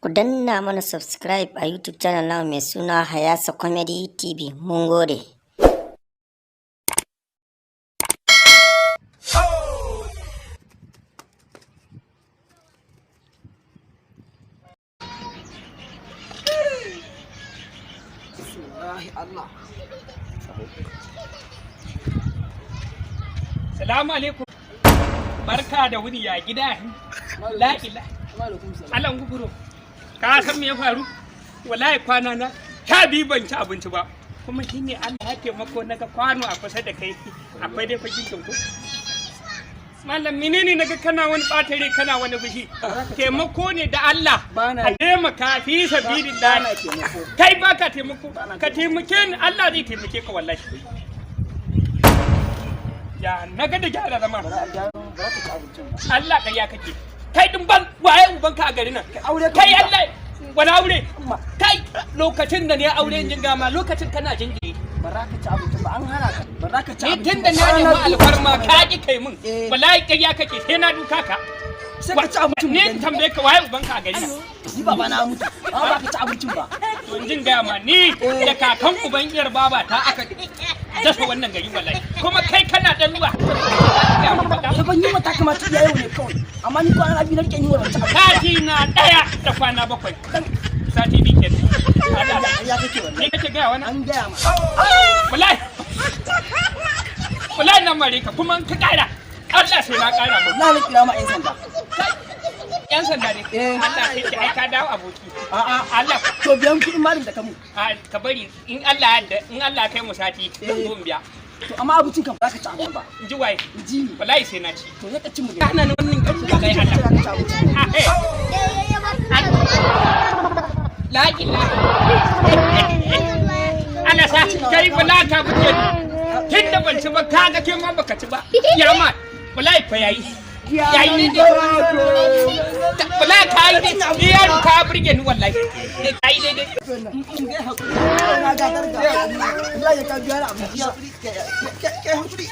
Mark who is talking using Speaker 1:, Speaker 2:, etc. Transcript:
Speaker 1: Ku danna mana subscribe a YouTube channel namu mai suna Hayasa Comedy TV. Mun gode.
Speaker 2: Allah.
Speaker 3: Salamu alaikum. Barka da wuni, ya gida? La ila. Allah guguro. Ka san me ya faru? Wallahi kwana na 12 ban ci abinci ba. Kuma shine Allah ya taimako naga kwano a kusa da kai. Akwai dai fakin ko? Malam, menene naga kana wani ɓatare, kana wani fushi? Taimako ne da Allah.
Speaker 2: Bana
Speaker 3: A taimaka fi sabilillah.
Speaker 2: Bana taimako.
Speaker 3: Kai baka taimako. Ka taimake ni, Allah zai taimake ka wallahi. Ya naga da gyara zama.
Speaker 2: Ba za ka ci abincin ba.
Speaker 3: Allah, ƙarya kake. Kai din ban waye ubanka a garin nan?
Speaker 2: Aure ka
Speaker 3: Kai
Speaker 2: huta.
Speaker 3: Allah, wani aure?
Speaker 2: Amma.
Speaker 3: Kai, lokacin da ne aure in gama lokacin kana jinjiri.
Speaker 2: Ba za ka ci abincin ba, an hana ka. Ba za ka ci
Speaker 3: Ni
Speaker 2: abincin
Speaker 3: tun da na nemi alfarma ka ki kai min.
Speaker 2: Eh.
Speaker 3: Wallahi ƙarya kake, sai na duka ka.
Speaker 2: Sai ka ci abincin mu
Speaker 3: Ni
Speaker 2: gani.
Speaker 3: tambaye ka, waye ubanka a garin nan?
Speaker 2: Ni baba na mutu. Amma ba ka ci abincin ba.
Speaker 3: To in jin gaya ma, ni da kakan uban iyar baba ta aka dasa wannan gari wallahi. Kuma kai kana dan ruwa.
Speaker 2: Ta ban yi mata kamata iya yau ne kawai. Amma ni kwana 2 na rike ni wannan ci abincin.
Speaker 3: Sati na ɗaya da kwana 7. Sati 2 kenan. Allah.
Speaker 2: Ya kake wannan.
Speaker 3: Ni kake gaya wani?
Speaker 2: An gaya ma.
Speaker 3: Wallahi, wallahi nan mare ka, kuma in ka kara, Allah sai na kara ba.
Speaker 2: Wallahi na kira ma 'yan sanda.
Speaker 3: Yan sanda ne?
Speaker 2: Eh.
Speaker 3: Allah, sai ki ai ka dawo aboki.
Speaker 2: A'a.
Speaker 3: Allah.
Speaker 2: To biyan kuɗin malin da ka mu.
Speaker 3: A, ka bari in Allah ya yarda, in Allah ya kai mu sati zan zo in biya.
Speaker 2: To amma abincin kan ba za ka ci abincin ba.
Speaker 3: In ji waye?
Speaker 2: In ji ni.
Speaker 3: Wallahi sai na ci.
Speaker 2: To sai ka ci mu gani.
Speaker 3: Ana nan wannan
Speaker 2: Ka
Speaker 3: wallahi
Speaker 2: ci
Speaker 3: Allah.
Speaker 2: ka ci abincin.
Speaker 3: Ah, eh. La ilaha. Allah sa kai bala ka buke ni. Tun da ban ci ba, kaga kai ma baka ci ba. Ya ma wallahi fa yayi. Yayi ne. Wallahi ka yi dai, ni yaro ka burge ni wallahi. Ka yi daidai.
Speaker 2: In kai hakuri. Na gatar ga. Wallahi ka biya ni abinci. Kai hakuri.